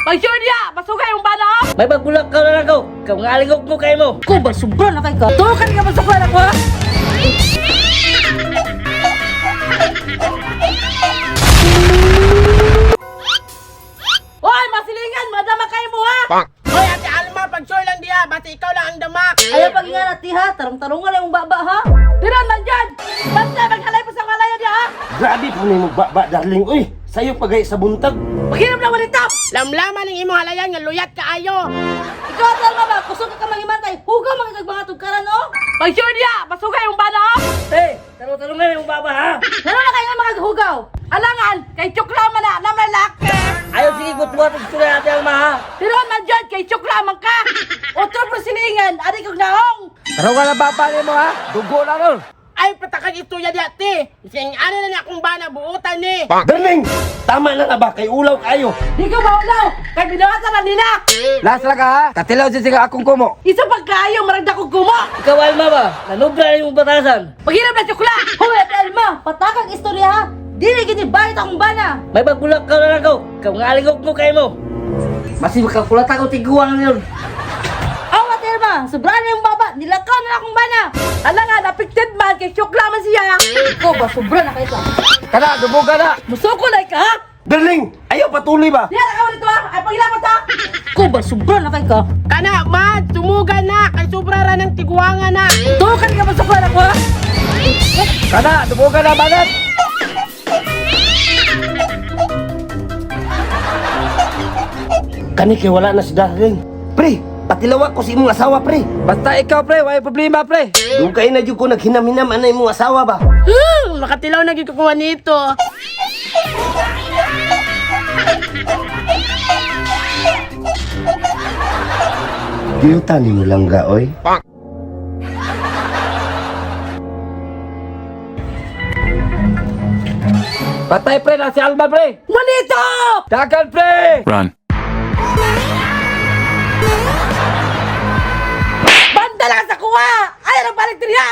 Pag sure niya, pasugay yung bana ha? May pagbulak ka na lang ko. Kau nga alingog mo kay mo. Ko ba sobra na kay ka? Tukan ka masuklan ako ha? Hoy, masilingan, madama kayo mo ha? Hoy, Ate Alma, pag sure lang diya, basta ikaw lang ang damak. Ayaw pag nga nati ha, tarong-tarungan na yung baba ha. Tiran man dyan! Basta maghalay pa sa kalaya niya ha? Grabe po ni mo baba, darling. Uy, sayo pagay sa buntag. Paghiram na walita! Lamlaman ang imong halayan nga luyat kaayo. Ikaw Ate Alma ba, kusog ka mangimantay, hugaw mga kag mga tugkaran oh. Pag sure niya, pasugay yung bana ha? Eh, tarong-tarungan yung baba ha. Lalo na kayo nga mga hugaw. Alangan, kay tsukla man na, naman laki! Ayaw sige kutuwa pag istorya Ate Alma ha. Tiran man dyan, kay tsukla man ka! Otro pro silingan, ari kong naong! Tarungan ang baba nimo ha. Dugo na ron. Ay, patakag istorya diya, te. Sing ano na na akong bana, buutan ni. Darling, tama na na ba? Kay ulaw kayo. Di ko maulaw, kay binawatan na nila! Last lang ka ha. Katilaw siya siya akong kumo. Isa pagkayo, maragda kong gumo! Ikaw Alma ba? Nanubra na yung batasan. Paghiram na tsukla! Hoy Ate Alma, patakang istorya ha. Dili gini bayot akong bana. May pagbulak ka na lang ko. Kau nga alingog mo kay mo. Masih makakulata ko tiguan yun. Aw Ate Alma, sobra na yung baba, nilakaw na akong bana. Alangan, affected man, kay tsukla man siya! Ikaw ba, sobra na kayo ka. Kana, dubuga na. Musuko na ka ha? Darling, ayaw patuloy ba? Diyan ka ulit ha? Ay paghilapot ha? Ikaw ba, sobra na kayo ka. Kana, mad, tumuga na. Kay sobra ra ng tiguangan na. Tukan ka masuklan ako ha? Kana, dubuga na banat. Kani kay wala na si darling. Pre, patilawa ko si imong asawa, pre. Basta ikaw pre, way problema pre. Dugay na jud ko naghinam-hinam anay imong asawa ba? Makatilaw na gyud ko kuha nito. Giyuta ni mo lang ga, oy. Patay pre na si Alma pre. Manito! Dagan pre. Run. Banda lang sa kuha! Ay, ang balik diri ha!